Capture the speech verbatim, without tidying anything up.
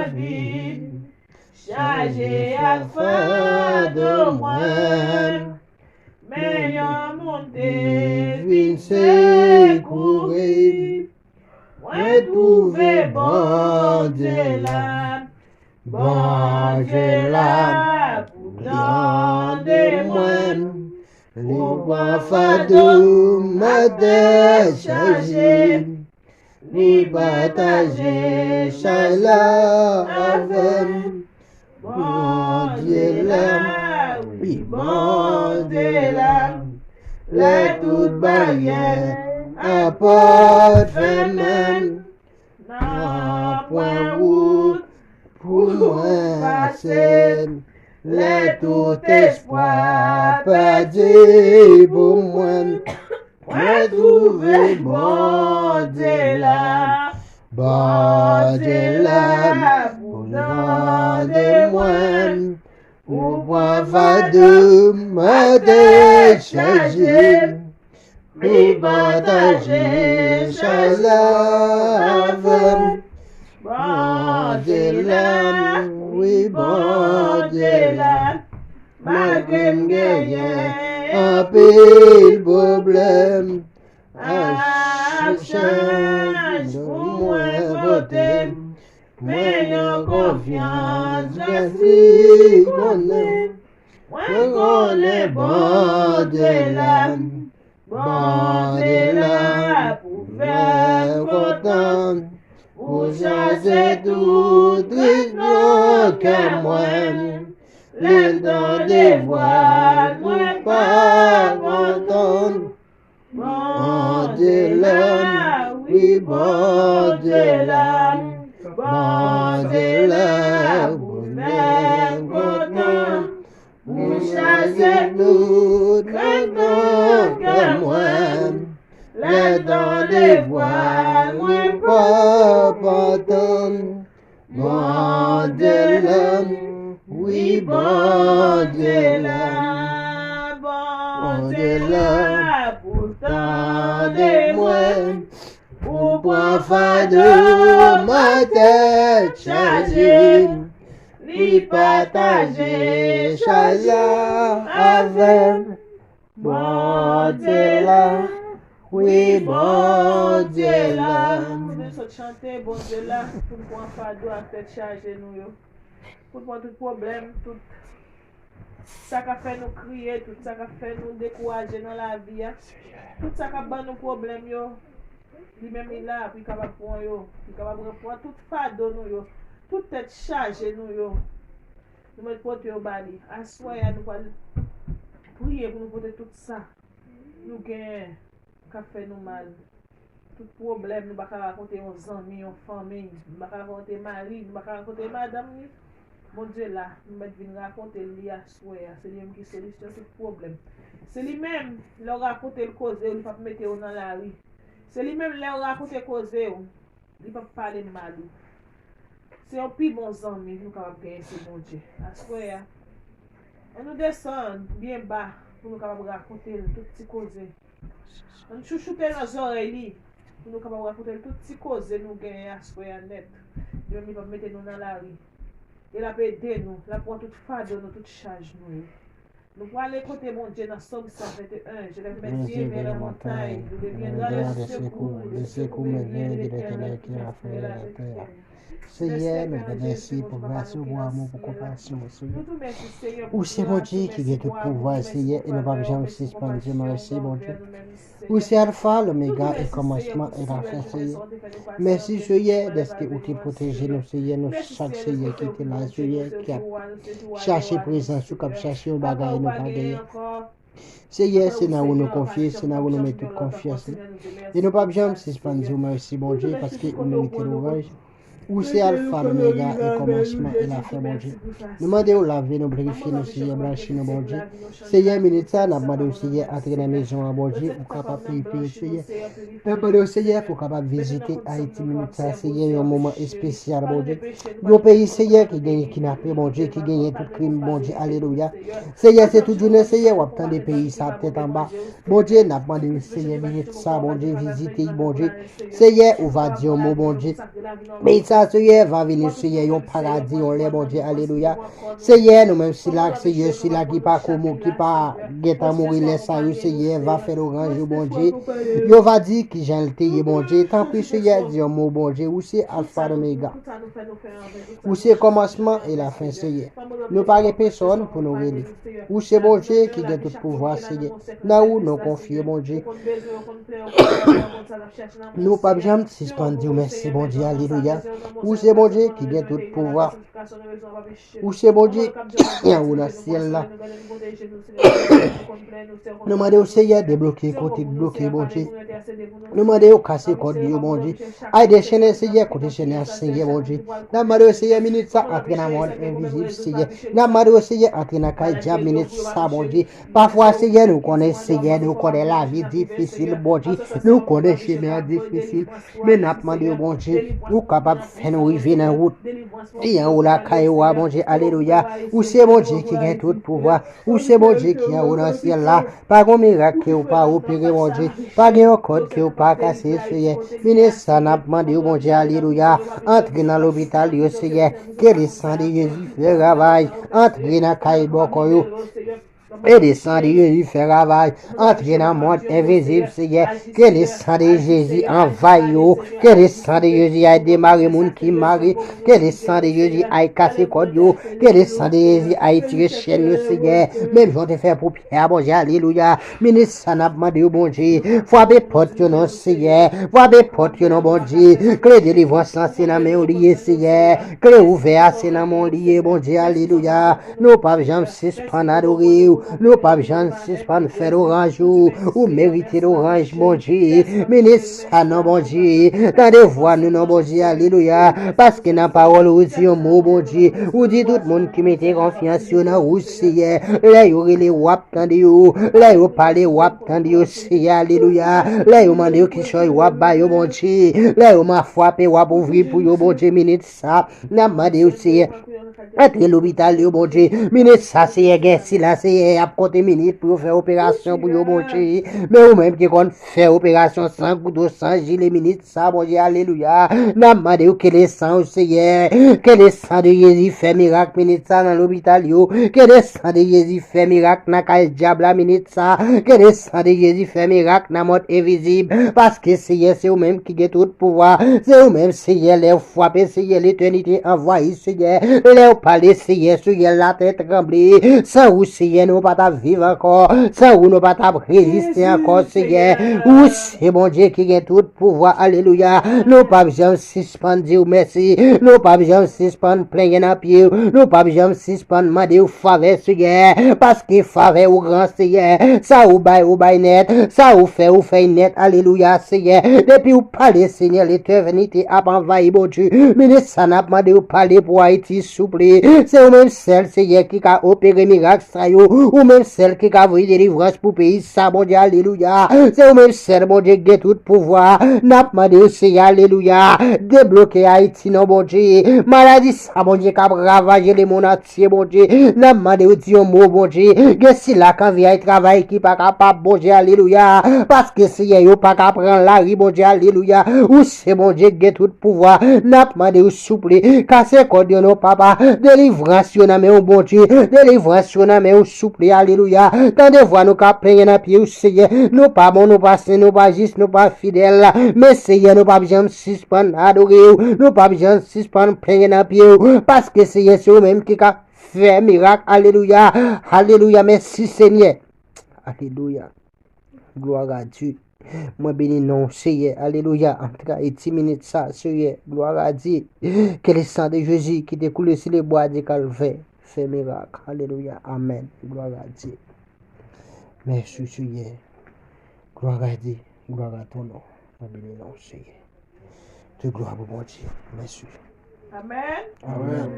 lavi m, chaje ak fado mwen. Men yon moun te vin sekouri m. Mwen twouve Bondye la, Bondye la pou tande mwen. Li pran fado m, atè chaje m. Li pataje chay la avè m. Bondye la, wi, Bondye la. Lè tout baryè a pòt fèmen, nan pwen wout pou mwen pase. Lè tout espwa pèdi pou mwen, mwen twouve Bondye la. Bondye la pou tande mwen. Ou pran fado m, atè chaje m. Li pataje chay la avè m. Bondye la, wi, Bondye la. Malgre m genyen anpil pwoblèm, a chak chaj pou mwen pote m. Men yon konfyans gras li konnen. Mwen konnen Bondye la, Bondye la pou fè m kontan. Pou chase tout tris nan kè mwen. Lè l tande vwa mwen pa kontan. Bondye la, wi, Bondye la. Bondye la pou fè m kontan. Pou chase tout krenk nan kè mwen. Lè tande vwa mwen pa pa tann. Bondye la, wi, Bondye la. Bondye la pou tande mwen. Ou pran fado m, atè chaje m. Li pataje chay la avè m. Bondye la, wi, Bondye la. Pou nou sot chante Bondye la, pou n pran fado ak tèt chaje nou yo. Pou n pran tout pwoblèm, tout sa k ap fè nou kriye, tout sa k ap fè nou dekouraje nan lavi a, tout sa k ap ban nou pwoblèm yo, li menm li la pou li kapab pran yo, pou li kapab pran tout fado nou yo, tout tèt chaje nou yo. Nou mèt pote yo ba li. Aswè a, nou pral priye pou nou pote tout sa nou genyen k ap fè nou mal. Tout pwoblèm nou pa ka rakonte yon zanmi, yon fanmi, nou pa ka rakonte mari, nou pa ka rakonte madanm ni. Bondye la, nou mèt vin rakonte li aswè a. Se li menm ki solisyon tout pwoblèm. Se li menm, lè w rakonte l koze w, li p ap mete w nan lari. Se li menm, lè w rakonte koze w, li p ap pale mal ou. Se yon pi bon zanmi nou kapab genyen, se Bondye. Aswè a, ann nou desann byen ba pou nou kapab rakonte l tout ti koze. Ann chouchoute nan zòrèy li pou nou kapab rakonte l tout ti koze nou genyen aswè a nèt. Li menm li p ap mete nou nan lari. E l ap ede nou, l ap pran tout fado nou, tout chaj nou yo. Nou prale kote Bondye nan Sòm san venteyen. Je lève mes yeux vers les montagnes, d'où me viendra le secours. Le secours me vient de l'Éternel qui a fait la terre. Seyè, nou di w mèsi pou gras ou, pou amou, pou konpasyon w, Seyè. Ou se Bondye ki gen tout pouvwa, Seyè, e nou p ap janm sispann di w mèsi, Bondye. Ou se Alfa, Lomega, e kòmansman e lafen, Seyè. Mèsi, Seyè, dèske ou te pwoteje nou, Seyè, nou chak, Seyè, ki te la, Seyè, ki ap chache prezans ou, k ap chache yon bagay nou pa genyen. Seyè, se nan ou nou konfye, se nan ou nou met tout konfyans nou. E nou p ap janm sispann di w mèsi, Bondye, paske ou merite lwanj. Ou se Alfa, Lomega, e kòmansman e lafen, Bondye. Nou mande w lave nou, pirifye nou, Seyè, blanchi nou, Bondye. Seyè, minit sa, n ap mande w, Seyè, antre nan mezon an, Bondye, ou kapab pirifye, Seyè. N ap mande w, Seyè, pou w kapab vizite Ayiti minit sa, Seyè, yon moman espesyal, Bondye. Yon peyi, Seyè, ki genyen kidnape, Bondye, ki genyen tout krim, Bondye, alelouya. Seyè, se tout jounen, Seyè, w ap tande peyi sa tèt anba. Bondye, n ap mande w, Seyè, minit sa, Bondye, vizite y, Bondye. Seyè, ou va di yon mo, Bondye. Peyi sa Seyè, va vini, Seyè, yon paradi, yon lè, Bondye, alelouya. Seyè, nou menm sila, Seyè, sila ki pa komo, ki pa gentan mouri lè sa yo, Seyè, va fè lwanj yo, Bondye. Yo va di kijan l te ye, Bondye. Tanpri, Seyè, di yon mo, Bondye. Ou se Alfa Omega. Ou se kòmansman e lafen, Seyè. Nou pa gen pèsonn pou nou rele. Ou se Bondye ki gen tout pouvwa, Seyè. Nan ou nou konfye, Bondye. Nou p ap janm sispann di w mèsi, Bondye, alelouya. Ou se Bondye ki gen tout pouvwa. Ou se Bondye ki anwo nan syèl la. Nou mande w, Seyè, debloke kote k bloke, Bondye. Nou mande w kase kòd yo, Bondye. Ay dechennen, Seyè, kote chennen an, Seyè, Bondye. N ap mande w, Seyè, minit sa, antre nan mond envizib, Seyè. N ap mande w, Seyè, antre nan kay dyab, minit sa, Bondye. Pafwa, Seyè, nou konnen, Seyè, nou konnen lavi difisil, Bondye. Nou konnen chemen an difisil. Men n ap mande w, Bondye, ou kapab fè nou rive nan wout. E anwo lakay ou a, Bondye, alelouya. Ou se Bondye ki gen tout pouvwa. Ou se Bondye ki anwo nan syèl la. Pa gon mirak ke ou pa opere, Bondye. Pa gen yon kòd ke ou pa kase, Seyè. Minit sa, n ap mande w, Bondye, alelouya. Antre nan lopital yo, Seyè. Ke le san de Jezi fè travay. Antre nan kay bòkò yo. Ke le san de Jezi fè travay. Antre nan mond envizib, Seyè. Ke le san de Jezi anvayi yo. Ke le san de Jezi ay demare moun ki mare. Ke le san de Jezi ay kase kòd yo. Ke le san de Jezi ay tire chèn yo, Seyè. Menm jan w te fè pou Pyè a, Bondye, alelouya. Minit sa, n ap mande w, Bondye. Frape pòt yo non, Seyè. Frape pòt yo non, Bondye. Kle delivrans lan se nan men w li ye, Seyè. Kle ouvè a se nan men w li ye, Bondye, alelouya. Nou p ap janm sispann adore w. Nou p ap janm sispann fè lwanj ou. Ou merite lwanj, Bondye. Minit sa non, Bondye. Tande vwa nou non, Bondye, alelouya. Paske nan pawòl ou, ou di yon mo, Bondye. Ou di tout moun ki mete konfyans yo nan ou, Seyè. Lè yo rele, w ap tande yo. Lè yo pale, w ap tande yo, Seyè, alelouya. Lè yo mande yo kichòy, w ap ba yo, Bondye. Lè yo ma frape, w ap ouvri pou yo, Bondye, minit sa. N ap mande w, Seyè. Antre lopital yo, Bondye. Minit sa, Seyè, gen sila, Seyè, y ap konte minit pou yo fè operasyon pou yo, Bondye. Men ou menm ki konn fè operasyon san kouto, san jile, minit sa, Bondye, alelouya. N ap mande w ke le san w, Seyè. Ke le san de Jezi fè mirak, minit sa, nan lopital yo. Ke le san de Jezi fè mirak nan kay dyab la, minit sa. Ke le san de Jezi fè mirak nan mond envizib. Paske, Seyè, se ou menm ki gen tout pouvwa. Se ou menm, Seyè, lè w frape, Seyè, letènite anvayi, Seyè. Lè w pale, Seyè, syèl latè tranble. San ou, Seyè, nou pa t ap viv ankò. San ou, nou pa t ap reziste ankò, Seyè. Ou se Bondye ki gen tout pouvwa. Alelouya. Nou p ap janm sispann di w mèsi. Nou p ap janm sispann plenyen nan pye w. Nou p ap janm sispann mande w favè, Seyè. Paske favè ou gran, Seyè. Sa ou bay, ou bay nèt. Sa ou fè, ou fè nèt. Alelouya, Seyè. Depi ou pale, Seyè, letènite ap anvayi, Bondye. Minit sa, n ap mande w pale pou Ayiti, souple. Se ou menm sèl, Seyè, ki ka opere mirak sa yo. Ou menm sèl ki ka voye delivrans pou peyi sa, Bondye, alelouya. Se ou menm sèl, Bondye, ki gen tout pouvwa. N ap mande w, Seyè, alelouya. Debloke Ayiti, non, Bondye. Maladi sa, Bondye, k ap ravaje lemonn antye, Bondye. N ap mande w di yon mo, Bondye. Gen sila k anvi al travay ki pa kapab, Bondye, alelouya. Paske, Seyè, yo pa ka pran lari, Bondye, alelouya. Ou se Bondye ki gen tout pouvwa. N ap mande w, souple, kase kòd yo non, papa. Delivrans yo nan men w, Bondye. Delivrans yo nan men w, souple, alelouya. Tande vwa nou k ap plenyen nan pye w, Seyè. Nou pa bon, nou pa sen, nou pa jis, nou pa fidèl. Men, Seyè, nou p ap janm sispann adore w. Nou p ap janm sispann plenyen nan pye w. Paske, Seyè, se ou menm ki ka fè mirak. Alelouya. Alelouya. Mèsi, Senyè. Alelouya. Gloire à Dieu. Mwen beni non w, Seyè. Alelouya. Antre Ayiti minit sa, Seyè. Gloire à Dieu. Ke le san de Jezi ki te koule sou le bwa de Kalvè fè mirak. Alelouya. Amèn. Gloire à Dieu. Mèsi, Seyè. Gloire à Dieu. Gloire à ton nom. Mwen beni non w, Seyè. Tout glwa pou Bondye. Mèsi. Amèn. Amèn.